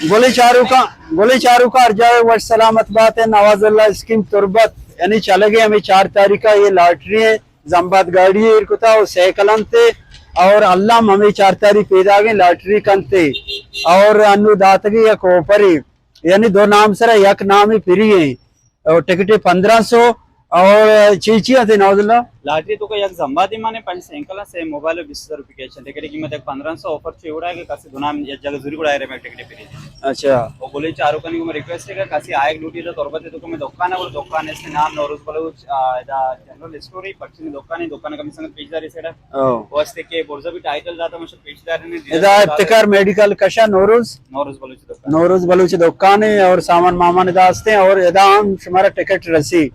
گلیں چاروکاں، گلیں چاروکاں ہر جاہ وش سلامت بات ئے۔ نواز اللہ اسکیم تربت یعنی چلگے ہمے چار تاریخ ءَ اے لاٹری ایں، زمباد گاڑی ایر کتا و سائیکل انت اور الم ہمے چار تاریخ پیداگیں لاٹری کنت اور انو داتگے یک آفرے، یعنی دو نام سرا یک نامی فری ایں۔ او ٹکٹ پندرہ سو۔ اور چی چی آتے نواز اللہ؟ لاٹری تو کا یک زمبادی مانے، پنچ سائیکل، سے موبائل و بیس ہزار روپے کیش۔ ٹکٹ قیمت یک پندرہ سو، آفر چی اڑا کہ کسی دو نام یک جگہ زوری اڑا رہے میں ٹکٹ پری۔ اچھا۔ او گلیں چاروکانی کو میں ریکویسٹ ہے کہ کسی آئے لوٹی تو تربت تو کو میں دکان ہے، وہ دکان ہے، اس کے نام نوروز بلوچ، آ، ادا جنرل اسٹور ہے، پرچی دکان ہے، دکان کا میں سنگت پیش داری سیڑا۔ او۔ واسطے کہ برزا بھی ٹائٹل داتا مشہور پیش دار نے۔ ادا ابتکار میڈیکل کشا نوروز۔ نوروز بلوچ دکان۔ نوروز بلوچ دکان ہے اور سامان مامان ادا ہستے ہیں اور ادا ہم شمارا ٹکٹ رسی۔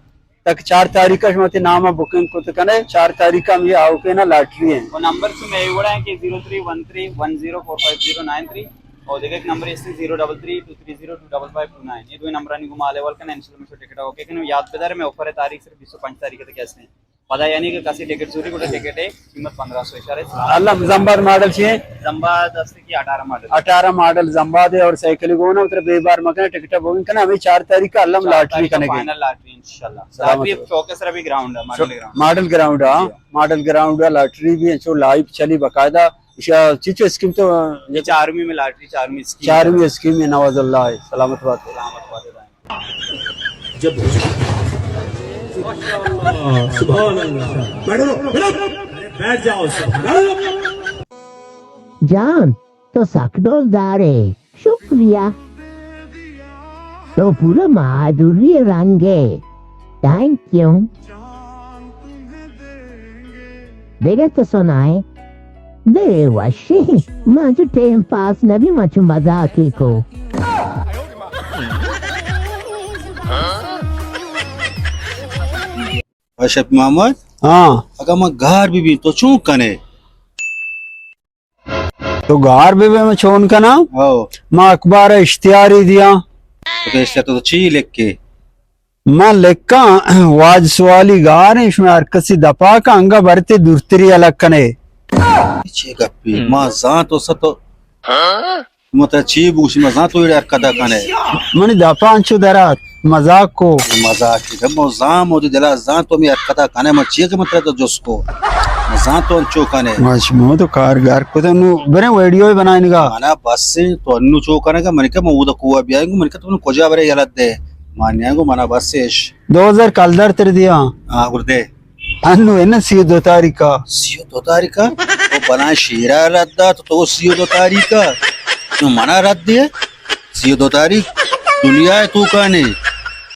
تک چار تاریخ کا شما تے نام بکنگ کت کنے، چار تاریخ کا ہم یہ آؤ کے نا لاٹری ہیں۔ اور نمبر سے میں وڑا ہے کہ zero three one three one zero four five zero nine three اور دیکھے ایک نمبر اس سے zero double three two three zero two double five two nine, یہ دو نمبرانی کو مال احوال کنا انشاءاللہ میں ٹکٹ اوکے کنے۔ یاد بدار میں آفر ہے تاریخ صرف بیس و پنچ تاریخ تک کیسے ہیں۔ پدا یعنی کہ کسی ٹکٹ چوری کو ٹکٹ ہے، قیمت پندرہ سو اشارے۔ اللہ زمباد ماڈل چی ہے؟ زمباد است کی اٹھارہ ماڈل۔ اٹھارہ ماڈل زمباد ہے اور سائیکل گونا اتر بے بار مکن ٹکٹ بوگن کنا ہمیں چار تاریخ کا الم چار لاٹری تاریخ کا کنے کے۔ فائنل لاٹری انشاءاللہ۔ سلامت لاٹری رہو۔ چوک سر ابھی گراؤنڈ ہے، ماڈل چو-، گراؤنڈ۔ ماڈل گراؤنڈ ہے، ہاں۔ جی۔ ماڈل گراؤنڈ ہے، لاٹری بھی ہے، چو لائیو چلی باقاعدہ۔ اشا چیچو اسکیم تو یہ چارمی میں لاٹری، چارمی اسکیم۔ چارمی اسکیم میں نواز اللہ ہے، سلامت بات ہے۔ سلامت بات ہے۔ جب سبحان اللہ، سبحان اللہ۔ بیٹھو، بیٹھو۔ بیٹھ جاؤ، سبحان اللہ۔ جان، تو سک ڈولدار ئے۔ شکریہ۔ تو پورا مادری رنگ ئے۔ Thank you. دگہ تو سنائے۔ بے وشی۔ ما چو ٹیم پاس نبی، ما چو مزاکی کو۔ اشرف محمد؟ ہاں۔ اگاں ما گار بہ بیں تو چون کنے؟ تو گار بہ بے من چون کناں؟ ہو۔ ما اخبار ءَ اشتہاری دیاں۔ تو اشتہار تو چی لکھے؟ من لکھاں، واج سوالی گار ایں، شما ہر کسی دپا کا انگا برتے دورتری الگ کنے۔ چی گپی؟ ہم۔ ما زان تو ست تو مت چی بوشی، ما زان تو ایڑے حرکت کنے۔ منی دپا انچو درات۔ مزاک کو۔ مزاک کی۔ ما زان، مودی دلا زان تو می حرکتا کنے، من چیئے کہ من ترا تو جست کو۔ من زان تو انچو کنے۔ ما شما تو کار گار کتا، نو بریں ویڈیو بنائیں گا۔ منا بس ہے، تو انو چو کنے گا، من کہ من اودا کوہ بیائیں گو، من کہ تو کجا برے یلت دے۔ من نیاں گو، منا بس ہے اش۔ دو ہزار کلدار تر دیا۔ ہاں، گردے۔ انو ہے نا سی و دو تاریخ کا۔ سی و دو تاریخ کا؟ تو بنا شیرا رد دا، تو، تو سی و دو تاریخ کا۔ تو منا رد دے۔ سی و دو تاریخ دنیا ہے تو کانے۔